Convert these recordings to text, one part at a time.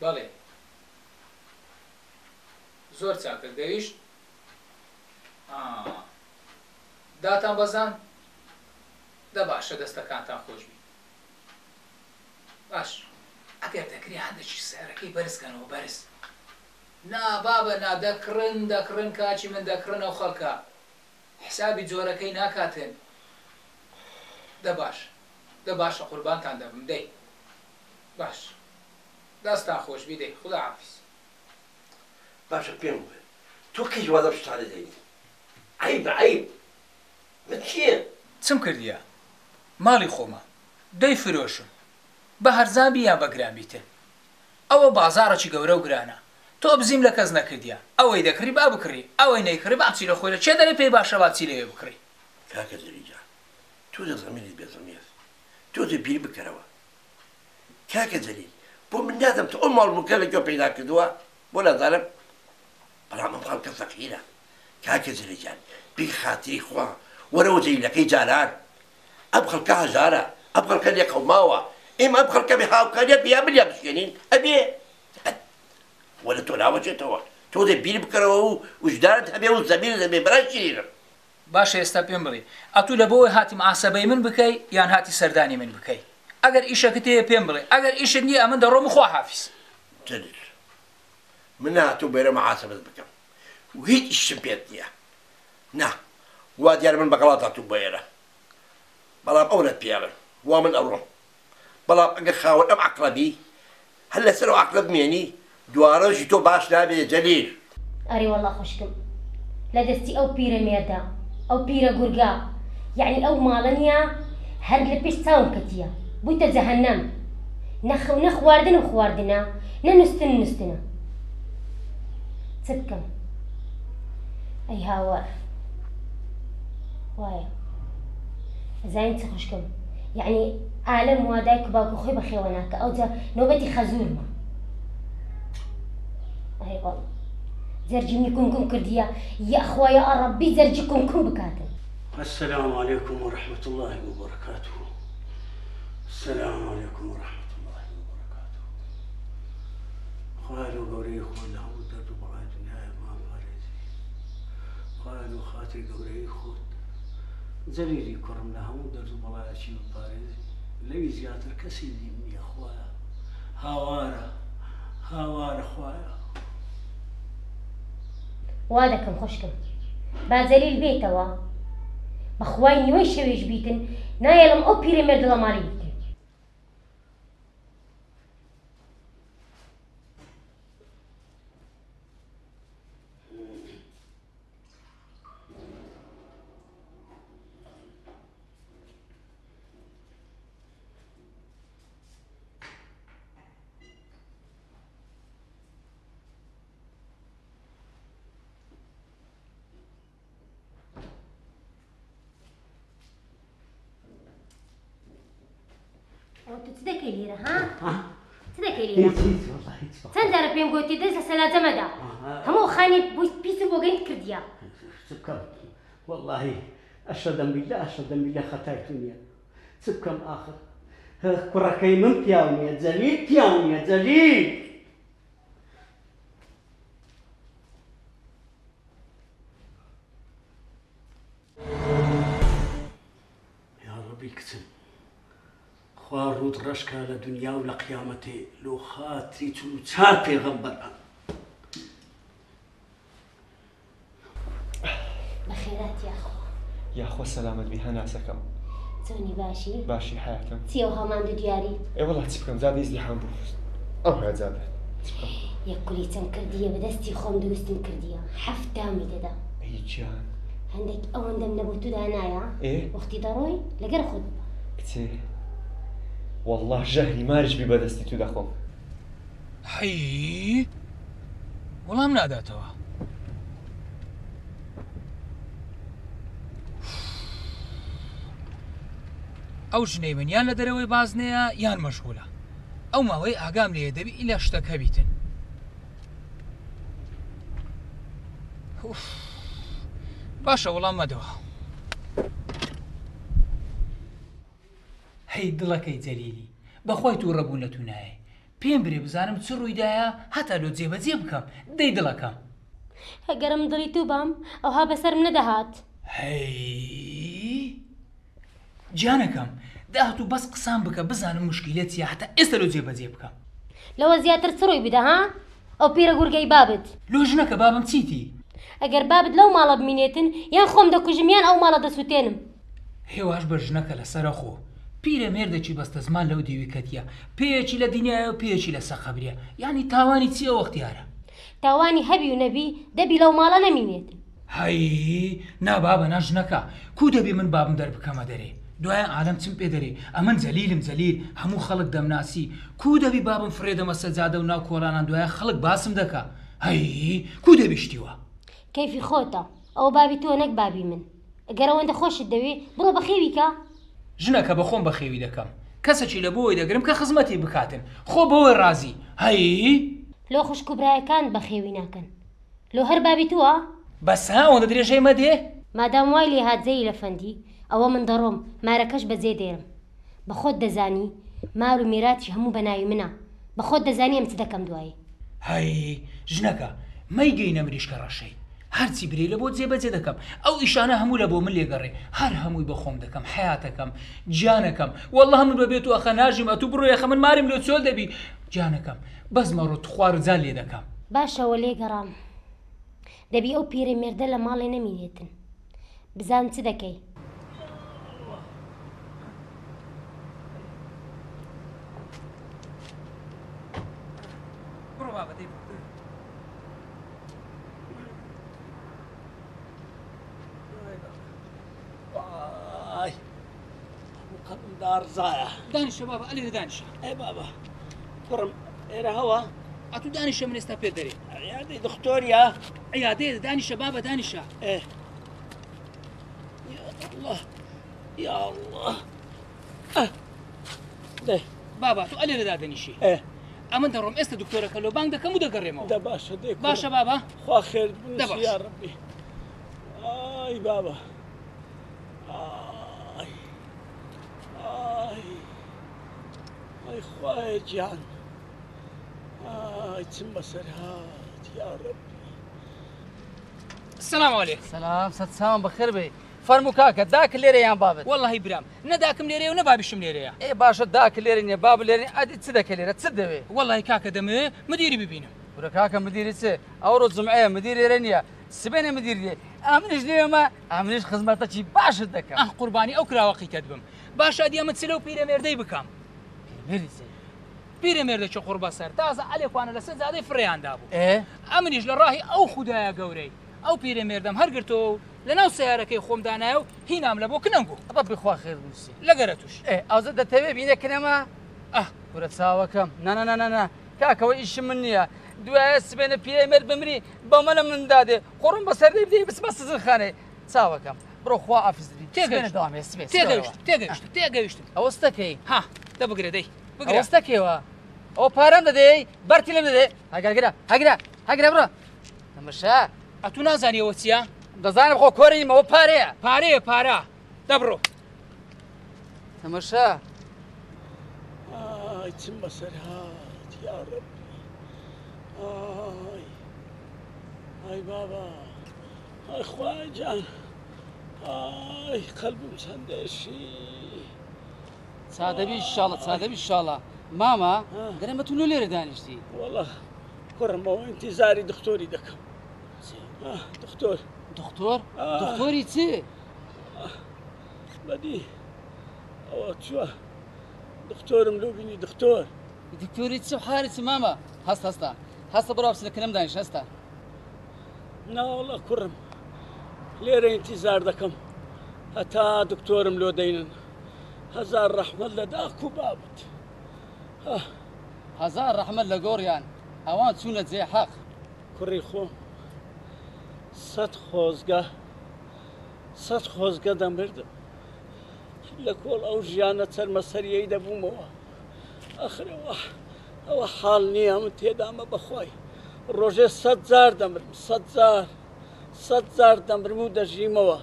بەڵێ زۆر چاکە گەیشت ئا داتان بەزاند دە باشە دەستەکانتان خۆش بی باش ئەگەر دەکرێ هەندێکی سعرەکەی بەرز کەنەوە بەرز نا بابە نا دەکڕن دەکڕن کاکی من دەکڕن ئەو خەڵکە حسابی جۆرەکەی ناکاتن دە باش دە باشە قوربانتان دەبم دەی باش دەستان خۆشبی دەی خودا حافیز. باشە پێم بڵێ تۆ کەی واز لەم شتانە دێنی عەیبە عەیب مە چیە؟ چم کردیە ماڵی خۆمە دەی فرۆشم بە هەرزان بی یان بە گران بیتن ئەوە بازاڕێکی گەورە و گرانە تۆ بزیم لە کەس نەکردیە ئەوەی دەکڕی با بکڕی ئەوەی نەیکڕی با بچی لە خۆی لە کێ دەرێ پێی باشە با بچی لەوێ بکڕی. کاکە جەلیل جان تۆزێ زەمیرت بێ زەمیر تۆزێ بیر بکەرەوە کاکە جەلیل بۆ من نازم تۆ ئەو ماڵ مڵکە لە کوێ پەیدا کردووە بۆ نازانم بەڵام ئەم خەڵکە فەقیرە کاکە جەلیل گیان بی خاتری خوا وەرەوە جەلیلەکەی جاران ئەم خەڵکە هەژارە ئەم خەڵکە لێقەوماوە ئێمە ئەم خەڵکە بێ هاوکاریە بیا ملیان بشکێنین ئەبێ وەرە تۆ ناوەچێتەوە تۆزێ بیر بکەرەوە و وجدانت هەبێ و زەمیرت هەبێ برای شیرینم. باشە ئێستا پێم بڵێ ئەتوو لە بۆوەی هاتی معاسەبەی من بکەی یان هاتی سەردانی من بکەی ئەگەر ئیشەکت هەیە پێم بڵێ ئەگەر ئیشت نیە ئەمن دەڕۆم و خواحافیز. جەلیل من نەهاتووم بێرە معاسەبەت بکەم و هیچ ئیشم پێت نیە نا وا دیارە من بە غەڵات هاتووم بۆ ئێرە بەڵام ئەونەت پێ ئەڵێم وا من ئەڕۆم بەڵام ئەگەر خاوەن ئەم عەقڵە بی هەر لەسەر ئەو عەقڵە بمێنی دواڕۆژی تۆ باش نابێ جەلیل. ئەرێ وەڵا خوشکم لە دەستی ئەو پیرە مێردە ئەو پیرە گورگە یەعنی ئەو ماڵە نیە هەر لە پێش چاوم کەتیە بویتە جەهەنەم نە خەو نە خواردنم خواردنە نە نوستن نوستنە چ بکەم ئەی هاوار وایە ئەزانی چ خوشکم یەعنی عالەم وا دایک و باوک خۆی بەخێوە ناکە ئەوجا نۆبەتی خەزورمە ئەی وەڵا جەرگی منی کونکون کردیە یاخوا یا ڕەبی جەرگی کونکون بکاتن. السلام علیکم و رحمة اللە و برکاته السلام علیکم و رحمة اللە و برکاته خوایە لۆ گەورەی خۆت لە هەموو دەرد و بەڵای دنیایە بمان پارێزی خوایە لۆ خاتری گەورەی خۆت جەلیلی کوڕم لە هەموو دەرد و بەڵایەکی بپارێزی لەوی زیاتر کەسی دیم نییە خوایە هاوارە هاوارە خوایە. وا دەکەم خوشکم با جەلیل بێتەوە بەخوای نیوەی شەویش بیتن نایەڵم ئەو پیرەمێردە لە ماڵی بیتن. ئەوە تۆ چ دەکەی لێرە ها؟ چ دەکەی لێرە؟ هیچ هیچ وەڵا هیچ چەند جارە پێم گۆتی دەست لە سەلاجە مەدە هەموو خانی پیسم بۆ گەنت کردیە. چ بکەم وەڵاهی ئەشەدەم بیلا ئەشەدەم بیلا خەتای تو نییە چ بکەم ئاخر کوڕەکەی من پیاو نییە جەلیل پیاو نییە جەلیل. یاڕەبی کچم خوا ڕووت ڕەش کا لە دنیا و لە قیامەتێ لۆ خاتری 44 پێغەمبەر بم. بەخێرات یاخوا. یاخوا سەلامەت بی هەناسەکەم. چۆنی باشی؟ باشی حەیاتم. چیە وەها ماندوو دیاری؟ ئێ وەڵا چ بکەم جادە ئیزدیحام بوو ئەوها جادە چ بکەم. یەک کولیچەم کردیە بە دەستی خۆم دروستم کردیە حەفتامی دەدا. ئەی گیان. هەندێک ئەوەندەم لە بۆ تو دانایە ئێ وەختی دەڕۆی لەگەر خۆت ببە. کچێ وەڵا ژەهری ماریش بی بە دەستی تو دەخۆم. حەی وەڵام ناداتەوە. ئەو ژنەی من یان لە دەرەوەی بازنەیە یان مەشغولە ئەو ماوەی ئاگام لێیە دەبی ئیلا شتەک هەبیتن باشە وەڵام مەدەوە. هەی دڵەکەی جەلیلی بەخوای توڕە بوون لە تو نایەی. پێم برێ بزانم چ ڕوویدایە هەتا لۆ جێبەجێ بکەم دەی دڵەکەم. ئەگەرم دڵی تو بام ئەوها بەسەرم نەدەهات. هەی گیانەکەم داهاتوو بەس قسان بکە بزانم موشکیلە چیە هەتا ئێستا لۆ جێبەجێ بکەم. لەوە زیاتر چ ڕووی بدە ها ئەو پیرە گورگەی بابت. لۆ ژنەکە بابم چیتی؟ ئەگەر بابت لەو ماڵە بمینێتن یان خۆم دەکوژم یان ئەو ماڵە دەسوتێنم. هێواش بە ژنەکە لەسەرە خۆ. پیرە مێردەکی بەستەزمان لەو دیوی کەتیە پێیەکی لە دنیایە و پێیەکی لە سەقەبریە یانی تاوانی چیە وەختیارە. تاوانی هەبی و نەبی دەبی لەو ماڵە نەمینێتن. هەی نا بابە نا ژنەکە کو دەبی من بابم دەربکەمە دەرێ دوایە عالەم چم پێ دەرێ ئەمن جەلیلم جەلیل هەموو خەڵک دەمناسی کو دەبی بابم فڕێدەمە سەجادە و ناو کۆڵانان دوایە خەڵک باسم دەکا هەی کو دەبی شتی وا. کەیفی خۆتە ئەوە بابی تۆ نەک بابی من گەر ئەوەندە خۆشت دەوێ بڕۆ بەخێوی کە. ژنەکە بەخۆم بەخێوی دەکەم کەسەکی لە بۆی دەگرم کە خزمەتی بکاتن خۆ بەوەی ڕازی هەی. لۆ خوشک و برایەکانت بەخێوی ناکەن لۆ هەر بابی تووە؟ بەسە ئەوەندە درێژەی مەدێ. مادام وای لێ هات جەلیل ئەفەندی ئەوە من دەڕۆم مارەکەش بەجێ دێرم بە خۆت دەزانی مال و میراتیش هەموو بە ناوی منە بە خۆت دەزانی ئەم چ دەکەم دوایی. هەی ژنەکە مەیگەینە مریشکە ڕەشەی هەرچی برێی لە بۆت جێبەجێ دەکەم ئەو ئیشانە هەموو لە بۆ من لێگەڕێ هەر هەمووی بە خۆم دەکەم حەیاتەکەم گیانەکەم وەڵڵا من بە بێ تو ئەخە ناژیم ئەتوو بڕۆی ئەخە من مارم لۆ چۆل دەبی گیانەکەم بەس مەڕۆ توخوا ڕجا لێ دەکەم. باشە وە لێگەڕام دەبی ئەو پیرە مێردە لە ماڵێ نەمینێتن بزان چ دەکەی. بڕۆ بابە دەی بڕۆ. وای هەموو قەڵبم داڕزایە. دانیشە بابە ئەلێرە دانیشە. ئەی بابە کوڕم ئێرە هەوا. ئەتوو دانیشە من ئێستا پێت دەرێ. عیادەی دختۆریە؟ عیادەیە دانیشە بابە دانیشە. ئێ یا الله یا الله دەی. بابە تۆ ئەلێرە دادەنیشی. ئێ ئەمن دەڕۆم ئێستا دکتۆرەکە لۆ بانگ دەکەم و دەگەڕێمەوە. دە باشە دەی کوڕم. باشە بابە. خوا خێرت بنووسی دە باش. یا ڕەبی. ئای بابە ئای ئای ئای خوایە گیان ئای چم بەسەر هات یا ڕەبی. سلام علیک. سلام سەد سامان بەخێر بێی. فەرموو کاکە داک لێرە یان بابت؟ وەڵاهی برام نە داکم لێرەیە و نە بابیشم لێرەیە. ئێ باشە داک لێرە نییە باب لێرە نییە ئەدی چ دەکەی لێرە چت دەوێ؟ وەڵاهی کاکە دەمەوێ مدیری ببینم. کورە کاکە مدیری چ؟ ئەوڕۆ جومعەیە مدیر لێرە نییە سبەینێ مدیر دێ ئەمنیش لێمە ئەمنیش خزمەتەکی باشت دەکەم. ئاه قوربانی ئەو کراوە قیتەت بم. باشە ئەدی ئەمن چ لەو پیرەمێردەی بکەم؟ پیرەمێردی چی؟ پیرەمێردەکی قوڕبەسەر تازە عەلێکوانە لەسەر جادەی فڕێیان دابوو. ئێ؟ ئەمنیش لە ڕاهی ئەو خودایە گەورەی ئەو پیرەمێردەم هەرگرتەوە و لەناو سەیارەکەی خۆم دانایە و هینام لە بۆ کنەنگۆ. ڕەبی خوا خێر بنووسی. لەگەرە توش. ئێ ئەوجە دەتەوێ بینە کنەمە؟ ئاه. کورە چاوەکەم. نا نا نا نا نا کاکە ئەوە ئیشی من نییە. دوایە سبەینێ پیرەمێرد بمری بەمەلە من دادێ قوڕم بەسەر دەی بدەی بچمە سزنخانەی. چاوەکەم. بڕۆ خوا حافیزت بی. سبەینێ تێگەیشتم. دەوام هەیە سبەی. سبەی تێگەیشتم تێگەیشتم تێگەیشتم. ئەوە ستەکەی. ها دە بگرە دەی بگرە. ئەوە ستەکەیەوە. ئەوە پارەم دەدەی بەرتیلم دەدەی. هەگرە هەگرە هەگرە بڕۆ. تەمەشا. ئەتوو نازانی ئەوە چییە؟ دەزانم خۆ کۆرە نیم ئەوە پارەیە. پارەیە پارە. دە بڕۆ. تەمەشا. ئای چم بەسەر هات یا ڕەبی ئای ئای بابا ئای خوایە گیان ئای قەلبم چەند دێشی. چادەبی ئیشاڵە چادەبی ئیشاڵە مامە دەرێ مە تو لۆ لێرە دانیشتی. وەڵا کوڕم ئەوە ئینتیزاری دختۆری دەکەم. دختۆر. دختۆر؟ دختۆری چ؟ بەدی ئەوە چووە دختۆرم لۆ بینی دختۆر. دکتۆری چ حالی چ مامە؟ هەستە هەستە هەستە بڕۆ بچنە کنەم دانیش هەستە. ناوەڵا کوڕم لێرە ئینتیزار دەکەم هەتا دکتۆرم لۆ دەینن هەزار ڕەحمەت لە داک و بابت. هەزار ڕەحمەت لە گۆڕیان ئەوان چوونە جێ حەق. کوڕی خۆم سەت خۆزگە سەت خۆزگە دەمردم لە کۆڵ ئەو ژیانە چەرمەسەریەی دەبوومەوە ئەخر ئەوە ئەوە حاڵ نییە من تێدامە بەخوای ڕۆژێ سەت جار دەمرم سەت جار سەت جار دەمرم و دەژیمەوە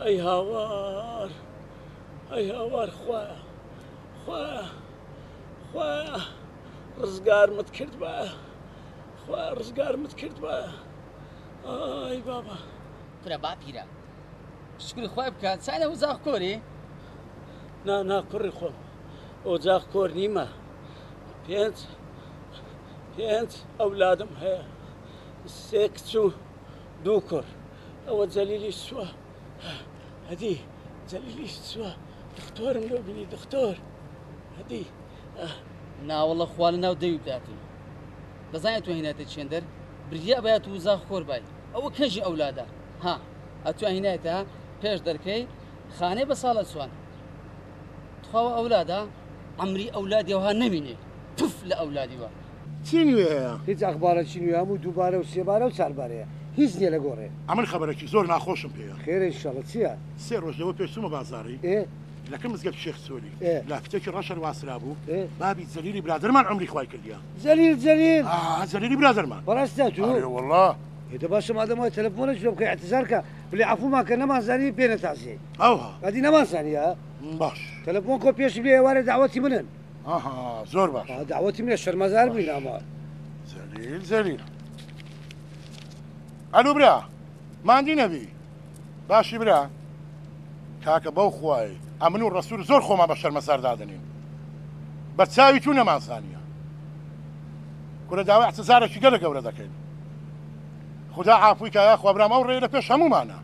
ئەی هاوار ئەی هاوار خوایە خوایە خوایە. ڕزگارمت کردبایە خوایە ڕزگارمت کردبایە ئای بابە. کورە باپیرە شوکری خوای بکە چانە وجاخ کۆری؟ نا نا کوڕی خۆم ئۆجاخ کۆر نیمە پێنج پێنج ئەولادم هەیە سێ کچ و دوو کوڕ ئەوە جەلیلیش چووە هەدی جەلیلیش چووە دختۆرم لۆ بینی دختۆر هەدی ناوەڵە خوا لە ناو دەوی بداتی دەزانێت تۆ هیناتە چێندەر بریا بایەت و زاخ خۆر بای ئەوە کەژی ئەولادە ها ئەتوان هینایتە پێش دەرکەی خانەی بە ساڵە چوان تخواوە ئەولادە عەمری ئەولادی ئەوها نەمینێ تف لە ئەولادی وا. چی نوێ هەیە؟ هیچ ئەخبارە چی نوێ هەموو دووبارە و سێبارە و چاربارەیە هیچ نیە لە گۆڕێ. ئەمن خەبەرەکی زۆر ناخۆشم پێیە. خێرە ئینشاڵڵە چیە؟ سێ ڕۆژ لەوە پێش چوومە بازاڕی ئێ. لە کن مزگەفت شێخ سۆلی ئێ. لافیتەکی ڕەش هەر واسرابوو ئێ. بابی جەلیلی برادەرمان عومری خوای کردیە. جەلیل جەلیل؟ ئا جەلیلی برادەرمان. بەڕاستە تو؟ ئەرێ وەڵا. ئێ دە باشە مادەم وایە تەلەفۆنە چوە بکە ئیعتزار کە بلێ عەفومان کە نەمانزانی بێنە تازیەی. ئەوها. ئەدی نەمانزانی ها. باش. تەلەفۆن کۆ پێشی بلێ ئێوارێ دەعوەتی منن. ئەها زۆر باش. ئا دەعوەتی منە شەرمەزار بووین ئەمە. جەلیل جەلیل. ئەلو برا ماندی نەبی باشی برا کاکە بەو خوای ئەمن و ڕەسول زۆر خۆمان بە شەرمەزار دادەنێین بە چاوی تو نەمانزانیە کورە داوای اعتزارێکی گەلە گەورە دەکەین خودا عافوی کا یاخوا برام ئەو ڕێ لە پێش هەموومانە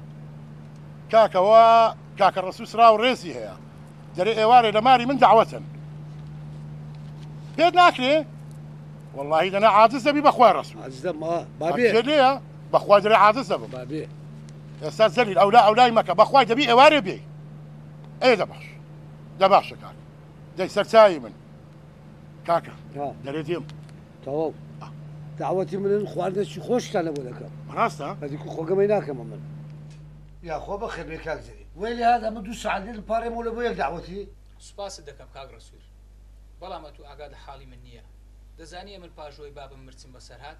کاکەوە کاکە ڕەسول سراو ڕێزی هەیە دەرێ ئێوارێ لە ماری من دەعوەتن پێت ناکرێ واللهی دەنا عاجز دەبی بەخوای ڕەسول عاجز دەبم ئا بابێ ئەکێ لێیە بەخوای دەرێ عاجز دەبم بابێ ئێستا زەلیل ئەولا ئەولای مەکە بەخوای دەبی ئێوارێ بێی ئێ دە باش دە باشە کاک دەی سەرچاوی من کاکە دەرێ دێم تەواو داوەتی منن خواردنێکی خۆشتان لە بۆ دەکەم ڕاستە ئەدی کو خۆگەمەی ناکەمە من یاخوا بەخێر بێ کاک زەلیل وەیلی هات ئەمە دوو سەعات لێت بپاڕێمەوە لە بۆ یەک دەعوەتی. سوپاست دەکەم کاک ڕەسول بەڵام ئەتوو ئاگات لە حاڵی من نییە دەزانی ئەمن پاش ئەوەی بابم مرد چم بەسەر هات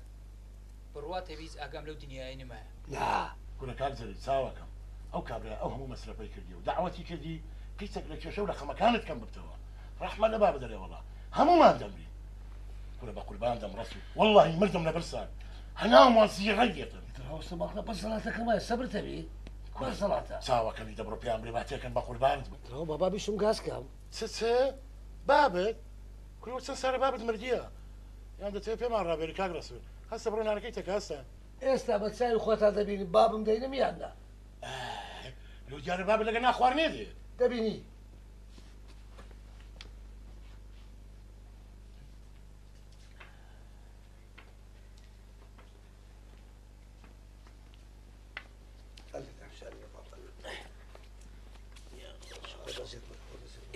بڕوات هەبی هیچ ئاگام لەو دنیایەی نمایە. نا. کورە کاک جەلیل چاوەکەم ئەو کابرایە ئەو هەموو مەسرەفەی کردی و دەعوەتی کردی قیچەک لە کێشە و لە خەمەکانت کەم ببتەوە ڕەحمە لە بابت دەرێ وەڵا هەموومان دەمرین کورە بە قوربان دەم ڕەسوول وەڵاهی مردم لە برسان هەناوم وا زیڕەی دێتن. ئیتر هەوسە ماخنە بەس سەڵاتەکەم وایە سەبرت هەبی کوا سەڵاتە. چاوەکەمی دەبڕۆ پێیان بلێ با تێکەن بە قوربانت بم. تڕۆ با بابیشم گاز کەم. چ چ بابت؟ کورە وە چەند سالە بابت مردیە یان دەتەوێ پێمان ڕابێری کاک ڕەسول هەستە بڕۆ نانەکەی تێکە هەستە. ئێستا بە چاوی خۆتان دەبینن بابم دەینم یان نا. ئاه لۆ دیارە بابت لەگە ناخوارنێ دێ. دەبینی.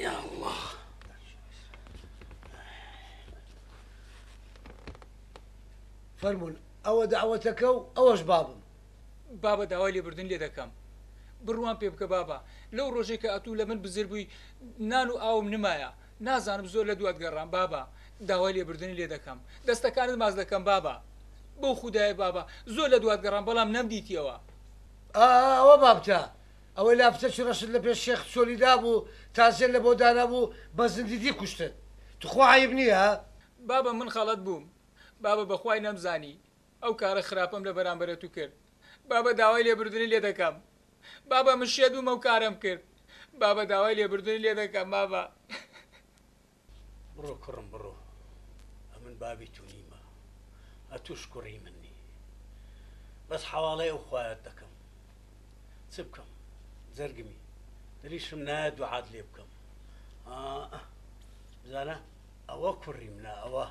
یا اللە. فەرموون ئەوە دەعوەتەکە و ئەوەش بابم. بابە داوای لێبوردن لێ دەکەم بڕوام پێ بکە بابە لەو ڕۆژەی کە ئەتوو لە من بزر بووی نان و ئاوم نمایە نازانم زۆر لە دوات گەڕام بابە داوای لێبوردنی لێ دەکەم دەستەکانت ماچ دەکەم بابە بەو خودایە بابە زۆر لە دوات گەڕام بەڵام نەمدیتیەوە. ئا ئەوە بابتە ئەوەی لافتەکی ڕەشت لە پێش شێخ چۆلی دابوو تازیەت لە بۆ دانابوو بە زیندیی کوشتت توخوا عەیب نیە؟ بابە من خەڵەت بووم بابە بەخوای نەمزانی ئەو کارە خراپەم لە بەرامبەرتو کرد بابە داوای لێبوردنی لێ دەکەم بابە من شێت بووم ئەو کارەم کرد بابە داوای لێبوردنی لێ دەکەم بابە. بڕۆ کوڕم بڕۆ ئەمن بابی تو نیمە ئەتوش کوڕی من نی بەس حەواڵەی ئەو خوایەت دەکەم چ بکەم جەرگمی دلیشم نایە دوعات لێ بکەم ئا بزانە ئەوە کوڕی منە ئەوە.